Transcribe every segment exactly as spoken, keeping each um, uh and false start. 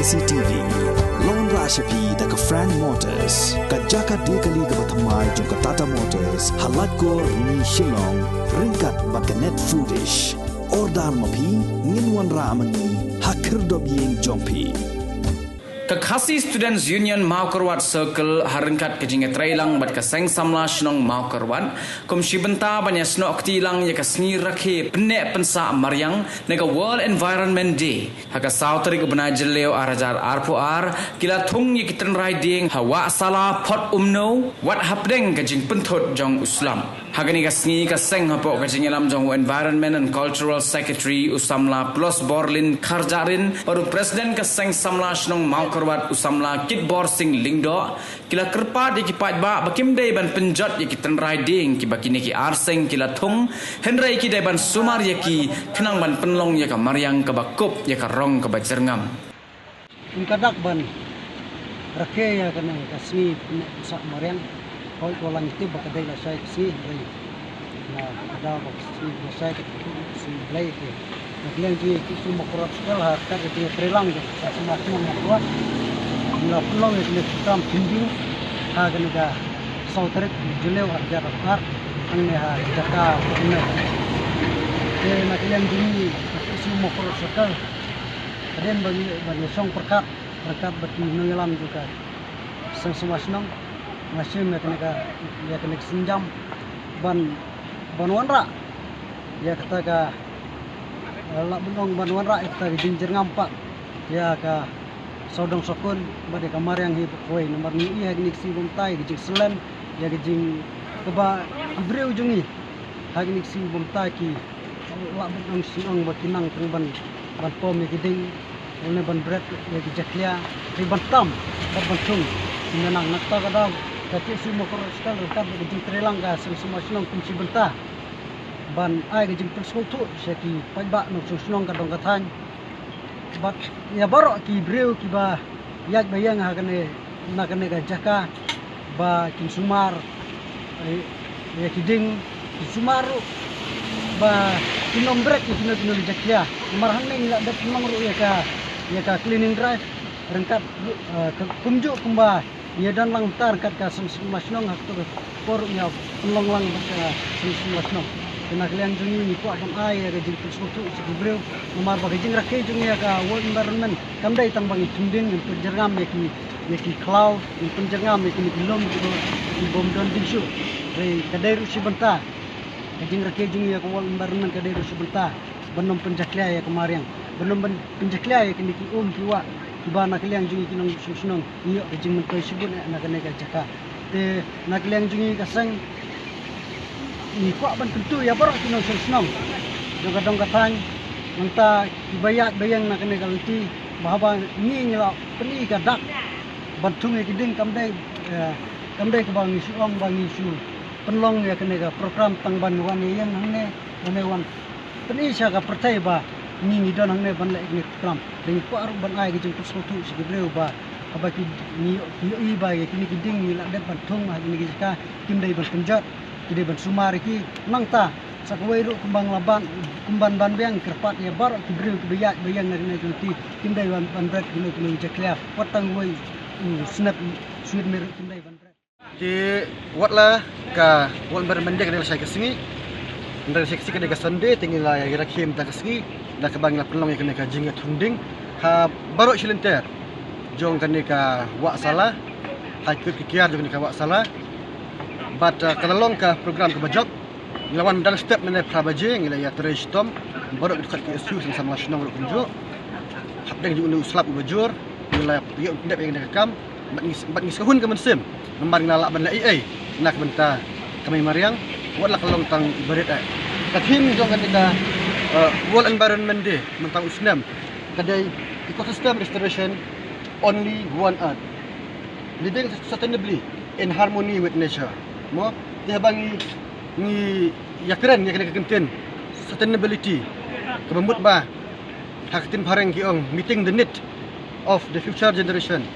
C T V. Long ra sha phi da ka Frank Motors, ka jaka die kali kaba thymmai jong ka Tata Motors ha Laitkor, Ni Shillong, ryngkat bad ka Net Foodish. Order ma phi, ngin wanrah ma ngi ha khyrdop ïing jong phi. Ka Khasi Students Union Mawkyrwat Circle ha ryngkat ka jingïatreilang bad ka Seng Samla Shnong Mawkyrwat kum shi bynta ban ïasnoh kti lang ïa ka sngi rakhe pynneh pynsah mariang ne ka World Environment Day. Ha ka saw tarik u bnai Jylliew ar hajar arphew ar ki la thung ïa ki tynrai dieng ha Wahsala Phot Umno wat hapdeng ka jingpynthut jong u slap. Ha kane ka sngi ka seng hapoh ka jingïalam jong u Environment and Cultural Secretary u samla Plus Borlin Kharjahrin bad u President ka Seng Samla Shnong Mawkyrwat u samla Kitbor Singh Lyngdoh, ki la kyrpad ïa ki paidbah ba kim dei ban pynjot ïa ki tynrai dieng kiba kine ki ar seng ki la thung, hynrei ki dei ban sumar ïa ki khnang ban pynlong ïa ka mariang kaba kup ïa ka rong kaba jyrngam. Kum ka dak ban rakhe ïa kane ka sngi pynneh pynsah mariang. Hooid, wat la ngi tip ba ka dei lashai ka sngi, hynrei na ka daw ba ka sngi lashai ka sngi Blei te. Na ka liang jong ngi ki shu Mawkyrwat Circle ha ka jingïatreilang jong ka Seng Samla Shnong Mawkyrwat, ngi la pynlong ïa kane ka program thung dieng ha kane ka saw tarik Jylliew ar hajar arphew ar hangne ha jaka Pune. Te na ka liang jong ngi ki shu Mawkyrwat Circle, hadien ba ngi, ba ngi shong pyrkhat ryngkat bad ki nongïalam jong ka Seng Samla Shnong, nga shim ïa kane ka, ïa kane ka sienjam ban, ban wanrah ïa kata ka, eh, lah ban ong ban wanrah ïa kata ka jingjyrngam pat ïa ka sawdong sawkun bad ïa ka mariang hi bad kawei. Namar ngi ïohi ha kine ki sngi bymtai ka jingslem ïa ka jing kaba ki briew jong ngi ha kine ki sngi bymtai ki lah ban ong sngewbha ba ki nang tang ban, ban pom ïa ki dieng, lane ban bret ïa ki jakhlia, ki ban tam bad ban thung. Ngi nang na kata ka daw ka T S U Mawkyrwat Circle ryngkat bad ka jingtreilang ka Seng Samla Shnong kum shi bynta ban ai ka jingpynsngewthuh sha ki paidbah nongshong shnong ka dong ka thaiñ bad ïa baroh ki briew kiba ïaid ba ïeng ha kane, na kane ka jaka ba kin sumar, eh, ïa ki dieng, kin sumar ruh ba kin ym bret ïa kino kino ki jakhlia. Namar hangne ngi la dep pynlong ruh ïa ka, ïa ka cleaning drive ryngkat ruh, eh, ka, kumjuh kumba ngi ïa don lang mynta ryngkat ka Seng Samla Shnong ha kato ka por ruh ngi ïa pynlong lang bad ka Seng Samla Shnong. Te na ka liang jong ngi ngi kwah ban ai ïa ka jingpynsngewthuh sha ki briew namar ba ka jingrakhe jong ngi ïa ka World Environment kam dei tang ba ngi thung dieng, ngin pynjyrngam ïa ki, ïa ki khlaw, ngin pynjyrngam ïa kine ki lum kiba, ki bym don dieng shuh. Hynrei ka dei ruh shi bynta, ka jingrakhe jong ngi ïa ka World Environment ka dei ruh shi bynta ban ym pynjakhlia ïa ka mariang, ban ym pynjakhlia ïa kine ki um ki wah kiba na ka liang jong ngi ki nongshong shnong ngi ïoh ka jingmyntoi shibun eh na kane ka jaka. Te na ka liang jong ngi ka seng ngi kwah ban kyntu ïa baroh ki nongshong shnong jong ka dong ka thaiñ, nangta kiba ïaid ba ïeng na kane ka lynti, ba haba ngi, ngi la pyni ka dak ban thung ïa ki dieng, kam dei, eh, kam dei kaba ngi shu ong ba ngi shu pynlong ïa kane ka program tang ban wan ïa ïeng hangne, hangne wan pyni sha ka pyrthei ba ngi, ngi don hangne ban leh ïa kane ka program. Te ngi kwah ruh ban ai ka jingpynsngewthuh sha ki briew ba haba ki, ngi, ngi ïohi ba ïa kine ki dieng ngi la dep ban thung ha kine ki jaka, kim dei ban pynjot, ki dei ban sumar ïa ki. Nangta sa kawei ruh kumba ngi la ban, kumban ban biang, kyrpad ïa baroh ki briew kiba ïaid ba ïeng na kane ka lynti, kim dei ban, ban bret kino kino ki jakhlia, wat tang wei u snep sweet me ruh kim dei ban bret. Te wat la ka World Environment Day ka dei lashai ka sngi, hynrei lashai ka sngi ka dei ka Sunday, te ngi la ïa rakhe mynta ka sngi da kaba ngi la pynlong ïa kane ka jingïathung dieng ha baroh shi lynter jong kane ka Wahsala, ha ki kut ki kiar jong kane ka Wahsala. Bad, uh, ka la long ka program kaba jop. Ngi la wan dang step mynne phra baje, ngi la ïatrei shitom, baroh ki dkhot ki S U, Seng Samla Shnong ruh kumjuh. Hapdeng jong une u slap uba jur, ngi la ïoh pyndep ïa kane ka kam, bad ngi, bad ngi sngewhun ka mynsiem namar ngi la lah ban leh ei ei na ka bynta ka mei mariang, wat la ka long tang iba rit eh. Ka theme jong kane ka, eh, World Environment Day mynta u snem ka dei Ecosystem Restoration, Only One Earth, Living Sustainably in Harmony with Nature. Mo, te haba ngi, ngi ïakren ïa kane ka kyntien sustainability, kaba mut ba ha ka ktien phareng ki ong meeting the need of the future generation,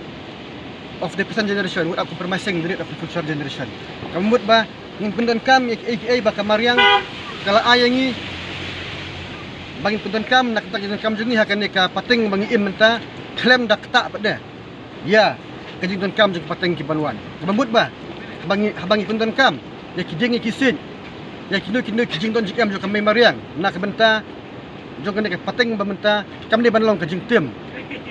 of the present generation without compromising the need of the future generation. Kaba mut ba ngin pyndonkam ïa kiei kiei ba ka mariang ka la ai ïa ngi, ba ngin pyndonkam na ka bynta ka jingdonkam jong ngi ha kane ka pateng ba ngi im mynta, khlem da ktah pat de ïa ka jingdonkam jong ki pateng ki ban wan. Kaba mut ba haba ngi, haba ngi pyndonkam ïa ki dieng ïa ki siej, ïa kino kino ki jingdon jingem jong ka mei mariang na ka bynta jong kane ka pateng ba mynta, kam dei ban long ka jingtim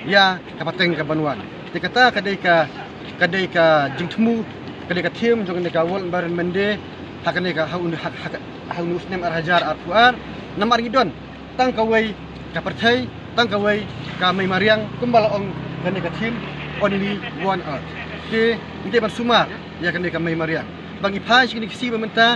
ïa ka pateng ka ban wan. Te kata ka dei ka, ka dei ka jingthmu, ka dei ka theme jong kane ka World Environment Day ha kane ka, ha un-, ha, ha, ha une u snem ar hajar arphew ar. Namar ngi don tang kawei ka pyrthei, tang kawei ka mei mariang, kumba la ong kane ka theme, Only One Earth. Te ngi dei ban sumar ïa kane ka mei mariang. Ba ngi phai sha kine ki sngi ba mynta,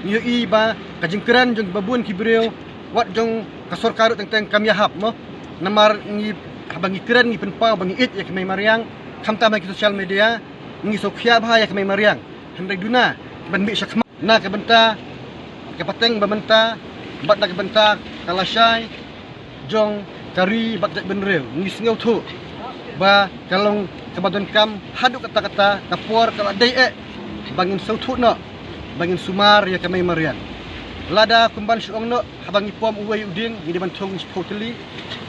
ngi ïohi ba ka jingkren jong kiba bun ki briew, wat jong ka sorkar ruh teng teng kam ïahap mo. Namar ngi, haba ngi kren ngi pynpaw ba ngi ïeit ïa ka mei mariang, khamtam ha ki social media, ngi sngewkhia bha ïa ka mei mariang. Hynrei duna ban mih shakhmat na ka bynta ka pateng ba mynta bad na ka bynta ka lashai jong ka ri bad ka jaitbynriew, ngi sngewthuh ba ka long kaba donkam haduh katta katta, ka por ka la dei eh ba ngin sngewthuh noh, ba ngin sumar ïa ka mei mariang. Lada kumban shu ong noh, haba ngi pom uwei u dieng ngi dei ban thung shiphew tylli.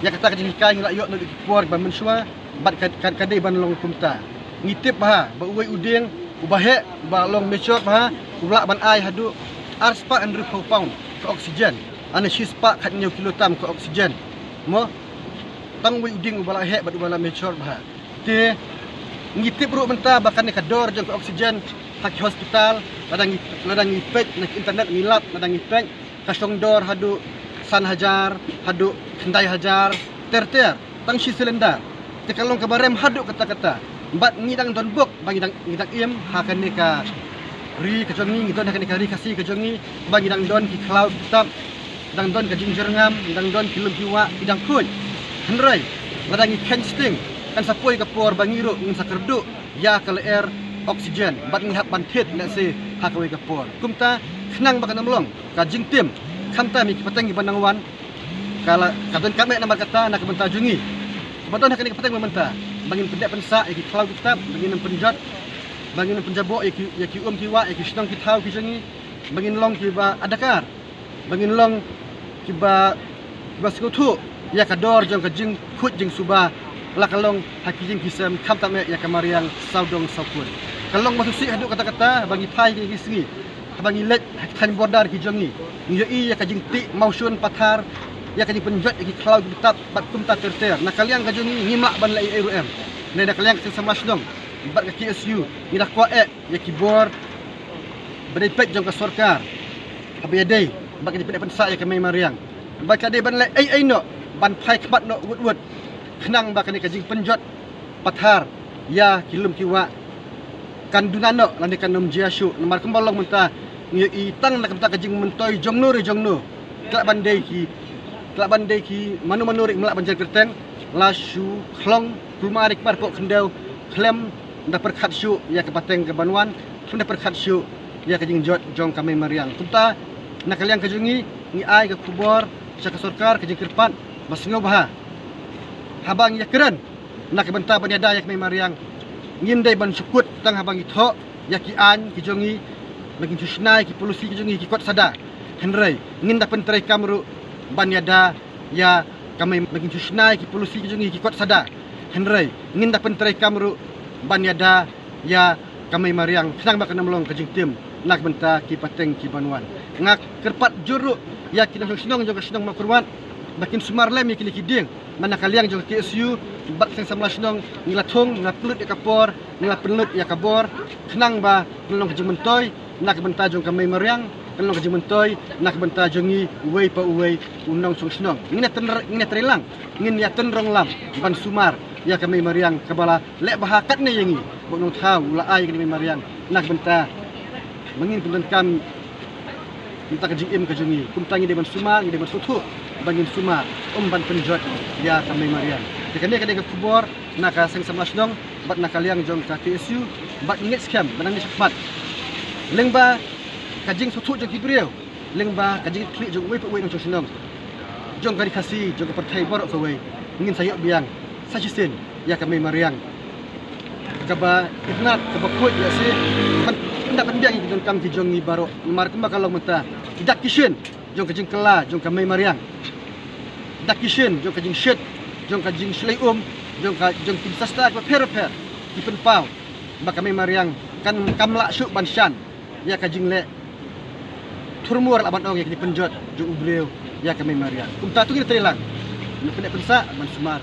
Ïa kata ka jinghikai ngi la ïoh naduh ki por ba mynshuwa, bad ka, ka, ka dei ban long kumta. Ngi tip bha ba uwei u dieng uba heh, uba long mature bha, u lah ban ai haduh arspah hynriewphew pound ka oxygen, lane shispah khathynñiew kilo tam ka oxygen mo. Tang uwei u dieng uba la heh bad uba la mature bha. Te ngi tip ruh mynta ba kane ka dor jong ka oxygen ha ki hospital, lada ngi, lada ngi peit na ki internet, ngi lap, lada ngi peit, ka shong dor haduh san hajar, haduh khyndai hajar ter ter tang shi cylinder. Te ka long kaba rem haduh katta katta. Bad ngi dang don bok ba ngi dang, ngi dang im ha kane ka ri ka jong ngi, ngi don ha kane ka ri Khasi ka jong ngi, ba ngi dang don ki khlaw ki ktap, dang don ka jingjyrngam, dang don ki lum ki wah ki dang khuid. Hynrei lada ngi kheiñ sting, kan sa poi ka por ba ngi ruh ngin sa kyrduh ïa ka lyer oxygen bad ngi hap ban thied lehse ha kawei ka por. Kumta khnang ba kan ym long ka jingtim, khamtam ïa ki pateng kiba nang wan, ka la, ka donkam eh namar kata na ka bynta jong ngi ba don ha kane ka pateng ba mynta, ba ngin pyndep pynsah ïa ki khlaw ki ktap, ba ngin ym pynjot, ba ngin ym pynjaboh ïa ki, ïa ki um ki wah, ïa ki shnong ki thaw ki jong ngi, ba ngin long kiba adkar, ba ngin long kiba, kiba sngewthuh ïa ka dor jong ka jingkhuid jingsuba, la ka long ha ki ïing ki sem, khamtam eh ïa ka mariang sawdong sawkun. Ka long ba sngewsih haduh katta katta ba ngi phai ha kine ki sngi, haba ngi leit ha ki thaiñ border ki jong ngi, ngi ïohi ïa ka jingtih mawshun pathar, ïa ka jingpynjot ïa ki khlaw ki ktap bad kumta ter ter. Na ka liang ka jong ngi ngim lah ban leh ei ei ruh em. Hynrei na ka liang ka seng samla shnong bad ka K S U ngi da kwah eh ïa ki bor ba dei peit jong ka sorkar haba ïadei bad ka jingpyndep pynsah ïa ka mei mariang. Ba ka dei ban leh ei ei noh, ban phai khmat noh wut wut, khnang ba kane ka jingpynjot pathar ïa ki lum ki wah kan duna noh lane kan ym jia shuh. Namar kumba long mynta ngi ïohi tang na ka bynta ka jingmyntoi jongno re jongno, ka lah ban dei ki, ka lah ban dei ki mano mano re, ym lah ban jan kyrteng, la shu khlong kulmar ïa ki marpoh khyndew khlem da pyrkhat shuh ïa ka pateng ka ban wan, khlem da pyrkhat shuh ïa ka jingjot jong ka mei mariang. Kumta na ka liang ka jong ngi, ngi ai ka khubor sha ka sorkar, ka jingkyrpad ba sngewbha, haba ngi ïakren na ka bynta ban ïada ïa ka mei mariang, ngim dei ban shu kut tang haba ngi thoh ïa ki aiñ ki jong ngi, ba ngin shu shna ïa ki polisi ki jong ngi, ki kot sada. Hynrei ngin da pyntreikam ruh ban ïada ïa ka mei, ba ngin shu shna ïa ki polisi ki jong ngi, ki kot sada. Hynrei ngin da pyntreikam ruh ban ïada ïa ka mei mariang, khnang ba kan ym long ka jingtim na ka bynta ki pateng ki ban wan. Nga kyrpad jur ruh ïa ki nongshong shnong jong ka shnong Mawkyrwat ba kin sumar lem ïa kine ki dieng. Namar na ka liang jong ka K S U bad ka seng samla shnong, ngi la thung, ngi la pynlut ïa ka por, ngi la pynlut ïa ka bor, khnang ba kan long ka jingmyntoi na ka bynta jong ka mei mariang, kan long ka jingmyntoi na ka bynta jong ngi uwei pa uwei u nongshong shnong. Ngin ïa tynr-, ngin ïa treilang, ngin ïa tynrong lam ban sumar ïa ka mei mariang kaba la leh bha katne ïa ngi. Ba u nongthaw u la ai ïa ka mei mariang na ka bynta ba ngin pyndonkam na ka bynta ka jingim ka jong ngi. Kumta ngi dei ban sumar, ngi dei ban sngewthuh ba ngin sumar, ym ban pynjot ïa ka mei mariang. Te kane ka dei ka khubor na ka seng samla shnong bad na ka liang jong ka K S U, bad ngi ngeit skhem ba nangne shakhmat, lyngba ka jingsngewthuh jong ki briew, lyngba ka jingkitkhlieh jong uwei pa uwei u nongshong shnong jong ka ri Khasi, jong ka pyrthei baroh kawei, ngin sa ïoh biang sa shisien ïa ka mei mariang kaba itynnad, kaba khuid, ïa shi ban, ban da pynbiang ïa ki jingdonkam ki jong ngi baroh. Namar kumba ka long mynta, ki dak ki shin jong ka jingkylla jong ka mei mariang, ki dak ki shin jong ka jingshit, jong ka jingshlei um jong ka jong ki sasta ki pher pher ki pynpaw ba ka mei mariang kan kam lah shuh ban shan ïa ka jingleh thurmur la ban ong ïa ki pynjot jong u briew ïa ka mei mariang. Kumta to ngin trei lang. Ngin pyndep pynsah ban sumar.